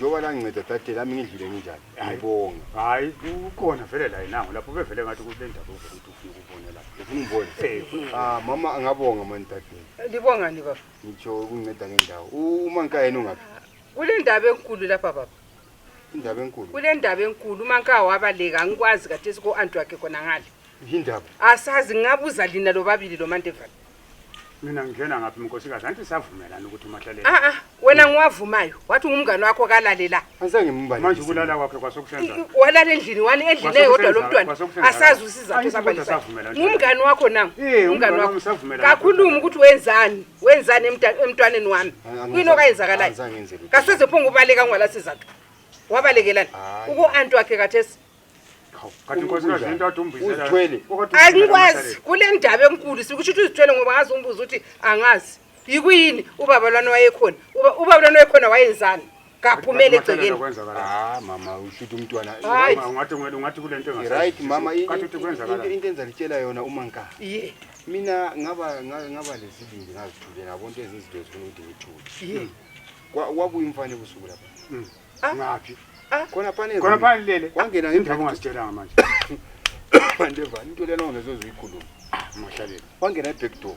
njoba la nginceda tate lami ngidlule njani ayibonga hayi ukhona vele la inango lapho bevele ngathi kule ndaba ukuthi ufuna ukubonela ufuna ubona mama angabonga mani tate libongani baba ngitsho ukunceda ngendawo uma nkayena ungaphi kule ndaba enkulu lapha baba indaba enkulu kule ndaba enkulu manka wabaleka ngikwazi kade siko antu wakhe khona ngale indaba asazi ngabuza lina lobabili lo Mantevana mina ngena ngaphi inkosikazi anti savumelana ukuthi uMahlaleni wena ngiwavumayo wathi ngumngane wakho kalalela angisange ngimbali manje kulala kwakhe kwasokusenza walala endlini wani endlini eyodwa lomntwana asazi usizathu sabalisa ngumngane wakho nangu umngane wakho kakhuluma ukuthi wenzani emntwaneni wami kuyini okayenzakalayo kaseze phonga ubaleka ngwala sizathu wabalekelana uko antu wakhe kathesi kanti inkosikazi into adumbizela uzithwele angikwazi kule ndaba enkulu sikusho ukuthi uzithwele ngoba ngazi umbuzo ukuthi angazi yikuyini ubaba lwana wayekhona ubaba lwana wayekhona wayenzani kaphumele egcekeni mama ushuthi umntwana ungathi kule nto right mama into enza litshela yona uma nka mina ngaba lesibindi ngazithule ngabo into ezinto ezifuna ukuthi ngithule wabuya umfana ebusuku lapha ngaphi khona phane lele wangena ngendaba ongasitshelanga manje Mandeva into lena ongezozikhuluma Mahlaleni wangena eback door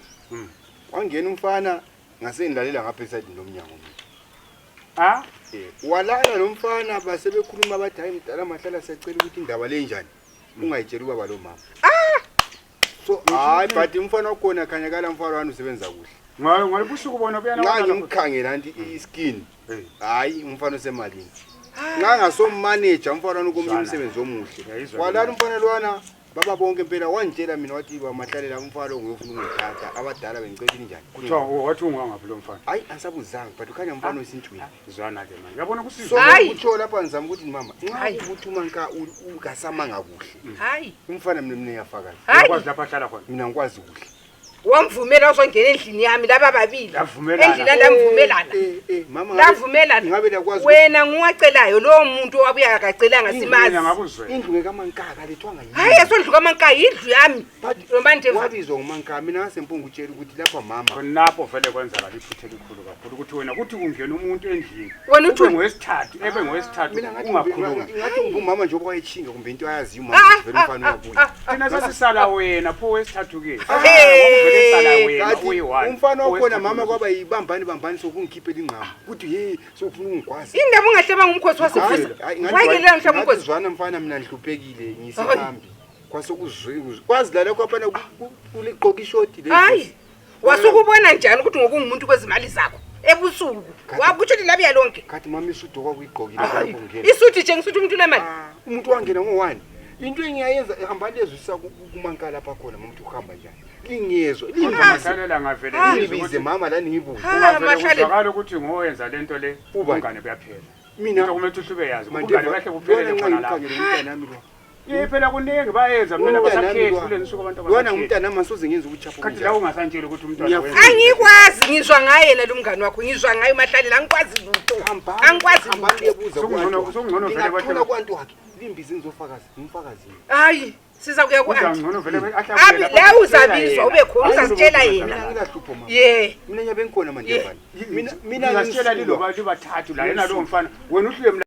wangena umfana ngasengilalela ngapha eside nomnyango walala lo mfana basebekhuluma abathi hayi mdala Mahlala siyacela ukuthi indaba le njani ungayitshela ubaba lo mama so hayi but umfana wakhona khanyakala mfana wani usebenza kuhle ngalibusuku bona buyana ngangimkhangela anti iskin hayi umfana osemalini ngangasomanager umfana ukomnye umsebenzi omuhle walala umfana lwana baba bonke impela wangitshela mina wathi Mahlalela umfana ngiyofuna ungithatha abadala bengicela njani kuthiwa wathi ungangaphi lo mfana hayi asabuzanga but ukhanya umfana wesintwini zwana ke manje yabona kusizwe so utho lapha ngizama ukuthi mama nxa ukuthi umanka ungasamanga kuhle hayi umfana mina uyafakaza ukwazi lapha ahlala khona mina ngikwazi kuhle wamvumela uzongena endlini yami laba babili endlini lamvumelana mama lavumelana ngabe lakwazi wena ngiwacelayo lo muntu owabuya akacelanga simazi indlu ngekamankaka lethwanga yini hayi esondlu kamankaka indlu yami Mantevana wabizwa ngumankaka mina ngasempungu utshela ukuthi lapha mama khonapho vele kwenzakala iphuthe likhulu kakhulu ukuthi wena kuthi ungena umuntu endlini wena uthi ngowesithathu ngowesithathu ungakhuluma ngathi umama nje okwayechinga kumbe into ayaziyo mama vele umfana uyabuya thina sesisala wena pho wesithathu ke umfana wakhona mama kwaba yibambani sokungikhiphela ingqamo ukuthi hey sokufuna ungikwazi indaba ungahleba ngumkhosi wasifuza wayekelela ngihlaba umkhosi zwana mfana mina ngihluphekile ngisihambi kwasokuzwe kwazi la lokho apana uliqoka ishoti le hayi wasukubona njani ukuthi ngokungumuntu kwezimali zakho ebusuku wakuthi labiya lonke kathi mama isuthi okuyigqokile lapho ngene isuthi nje ngisuthi umuntu lemali umuntu wangena ngo1 into engiyayenza ihamba lezwisa kumankala lapha khona umuntu uhamba njani lingezwe Mahlalela ngavele ngibize mama la ngibuza Mahlalela ukuthi ngoyenza lento le ubungane buyaphela mina kumele uhlube yazi ubungane kahle kuphelele khona lapha umntanami lo phela kuningi bayenza mina basakhethe kule nsuku abantu abasakhethe wona umntanami masoze ngenza ukuchapha kanti la ungasantshela ukuthi umntwana wenza angikwazi ngizwa ngaye yena lo mngane wakho ngizwa ngaye Mahlalela angikwazi lutho angikwazi ngiyebuza sokungcono vele kwathi kwantu wakhe limbizi ngizofakaza ngimfakazi hayi siza kuya kwathi ngcono vele la uzabizwa ube khona uzasitshela yena ngilahlupho mama mina nyabe ngikhona Mantevana mina ngisitshela lilo bathathu la yena lo mfana wena uhlule